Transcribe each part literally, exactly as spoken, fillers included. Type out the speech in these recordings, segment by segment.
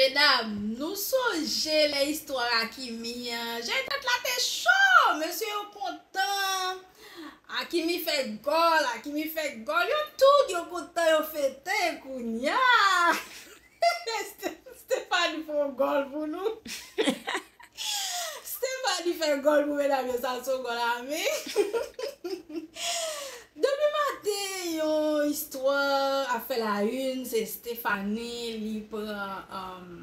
Medam, nou sonje lè istwa Akimi an? Jan tèt la te cho! Mesye yo kontan. Akimi fè gòl, Akimi fè gòl. Yo tout, yo kontan, yo fete kounya. Stephanie fè yon gòl pou nou. Stephanie fè gòl pou medam yo, sa se yon gòl a mi. Depi maten, yon istwa ap fè la une, se Stephanie, li pran, um,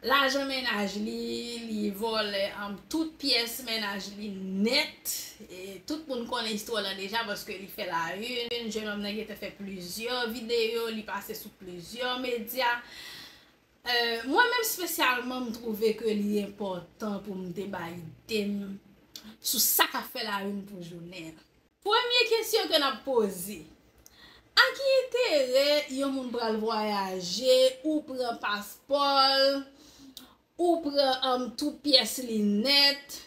lajan mennaj li, li vòlè, um, tout pyès mennaj li nèt. E tout moun konnen istwa la deja paske li fè la une. Jennonm nan gentan fè plizyè videyo, li pase sou plizyè medya. Euh, mwen menm espesyalman, m twouve ke li enpòtan pou m te bay ide m sou sa k ap fè la une pou jounen an. Premye kesyon ke n ap poze, a ki enterè yon moun pral vwayaje, ou pran paspò l, ou pran, um, tout pyès li nèt,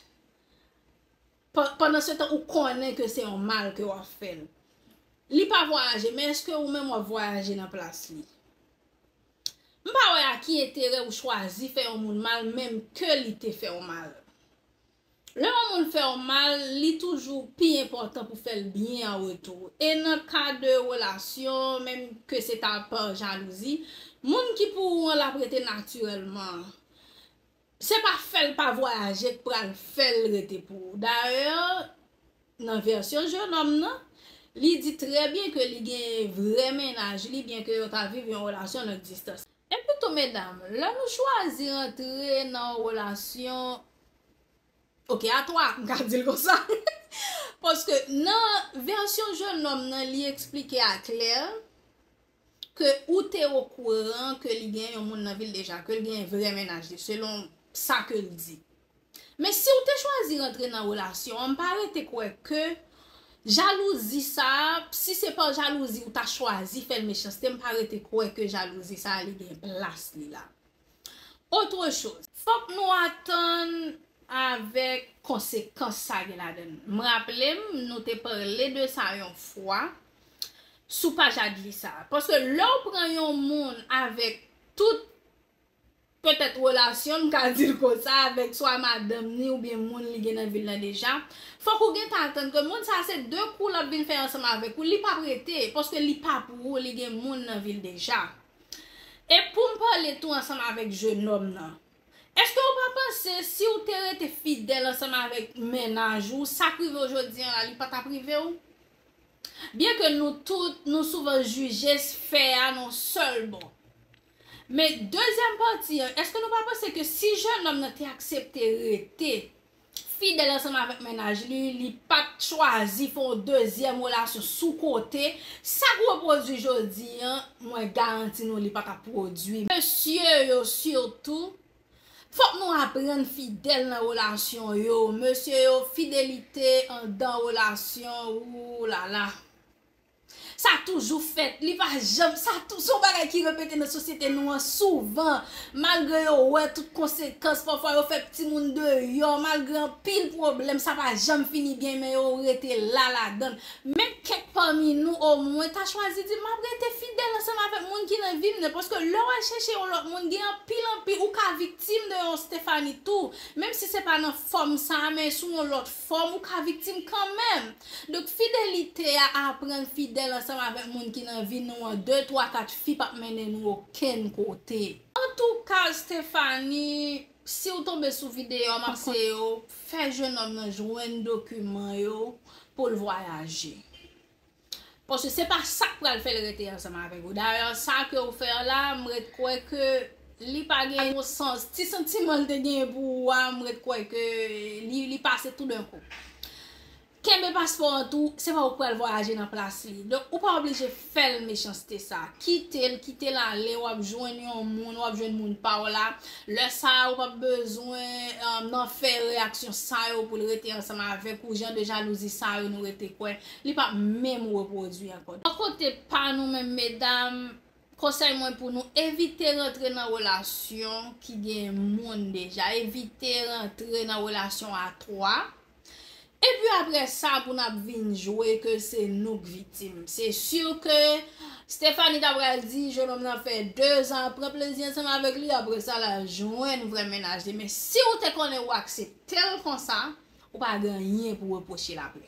pa- pandan se tan ou konnen ke se yon mal ke w ap fè l? Li pa vwayaje, men èske ou menm w ap vwayaje nan plas li? M pa wè a ki enterè ou chwazi fè yon moun mal, menm ke li te fè w mal. Lè yon moun fè w mal, li toujou pi enpòtan pou fè l byen an retou. E nan ka de relasyon, menm ke se ta pa jalouzi, moun ki pou ou an l ap rete natirèlman. Se pa fè l pa vwayaje k pral fè l rete pou ou. Dayè, nan vèsyon jennonm nan, li di trè byen ke li gen vrè mennaj li, byen ke yo ta viv yon relasyon long distans. Epi tou, medam, lè nou chwazi rantre nan yon relasyon, oke, a twa, m ka di l konsa. Paske nan vèsyon jennonm nan, li eksplike a klè ke ou te okouran ke li gen yon moun nan vi l deja, ke l gen vrè mennaj li, selon sa ke l di. Men si w te chwazi rantre nan relasyon an, m pa rete kwè ke jalouzi sa a, si se pa jalouzi ou ta chwazi fè l mechanste, m pa rete kwè ke jalouzi sa a li gen plas li la. Autre chose, fòk nou atann avèk konsekans sa gen ladan l. M raple m, nou te pale de sa yon fwa sou paj Adlisa. Paske lè w pran yon moun avèk tout, petèt, relasyon, m ka di l konsa, avèk swa madanm ni oubyen moun li gen nan vi l lan deja, fòk ou gentan atann ke moun sa a se de kou l ap vin fè ansanm avèk ou, li p ap rete, paske li pa pou ou, li gen moun nan vi l deja. E pou m pale tou ansanm avèk jennonm nan, èske w pa panse si w te rete fidèl ansanm avèk mennaj ou, sa k rive w jodi an la, li pa t ap rive w? Byen ke nou tout, nou souvan jije fè a nan sèl bò. Men dezyèm pati an, èske nou pa panse ke si jennonm nan te aksepte rete fidèl ansanm avèk mennaj li, li pa t chwazi fè yon dezyèm relasyon sou kote, sa k repwodui jodi an, mwen garanti nou li pa t ap pwodui. Mesye yo sitou, fòk nou aprann fidèl nan relasyon yo. Mesye yo, fidelite anndan relasyon, ou la la. Sa toujou fèt, li pa janm, sa tou, se yon bagay ki repete nan sosyete nou an souvan. Malgre yo wè tout konsekans, pafwa yo fè timoun deyò, malgre anpil pwoblèm, sa pa janm fini byen, men yo rete la ladan l. Men kèk pami nou, omwen, ta chwazi di, "M ap rete fidèl ansanm avèk moun ki nan vi m nan," paske lè w al chèche yon lòt moun, gen anpil, anpil, ou ka viktim de yon Stephanie tou, menm si se pa nan fòm sa a, men sou yon lòt fòm, ou ka viktim kanmenm. Donk, fidelite a, aprann fidèl ansanm avèk moun ki nan vi nou an, de, twa, kat fi p ap mennen nou okenn kote. Antouka, Stephanie, si w tonbe sou videyo a, m ap konseye w, fè jennonm nan jwenn dokiman yo pou l vwayaje. Paske se pa sa k pral fè l rete ansanm avèk ou. Dayè, sa ke w fè an la, m ret kwè ke li pa gen yon sans. Ti santiman l te genyen pou ou a, m ret kwè ke li, li pase toudenkou. Kenbe paspò an tou, se pa ou k pral vwayaje nan plas li. Donk, ou pa oblije fè l mechanste sa. Kite l, kite l ale, w ap jwenn yon moun, w ap jwenn moun pa w la. Lè sa a, ou p ap bezwen, um, nan fè reyaksyon sa yo pou l rete ansanm avèk ou. Jan de jalouzi sa yo nou rete kwè, li p ap menm repwodui ankò. Bò kote pa nou menm medam, konsèy mwen pou nou, evite rantre nan relasyon ki gen moun deja. Evite rantre nan relasyon a twa. Epi apre sa, pou n ap vin jwe ke se nou k viktim. Se si ke Stephanie ta pral di jennonm nan fè de zan ap pran plezi ansanm avèk li, apre sa l al jwenn vrè mennaj li. Men si ou te konnen ou aksepte l konsa, ou pa gen anyen pou repwoche l apre.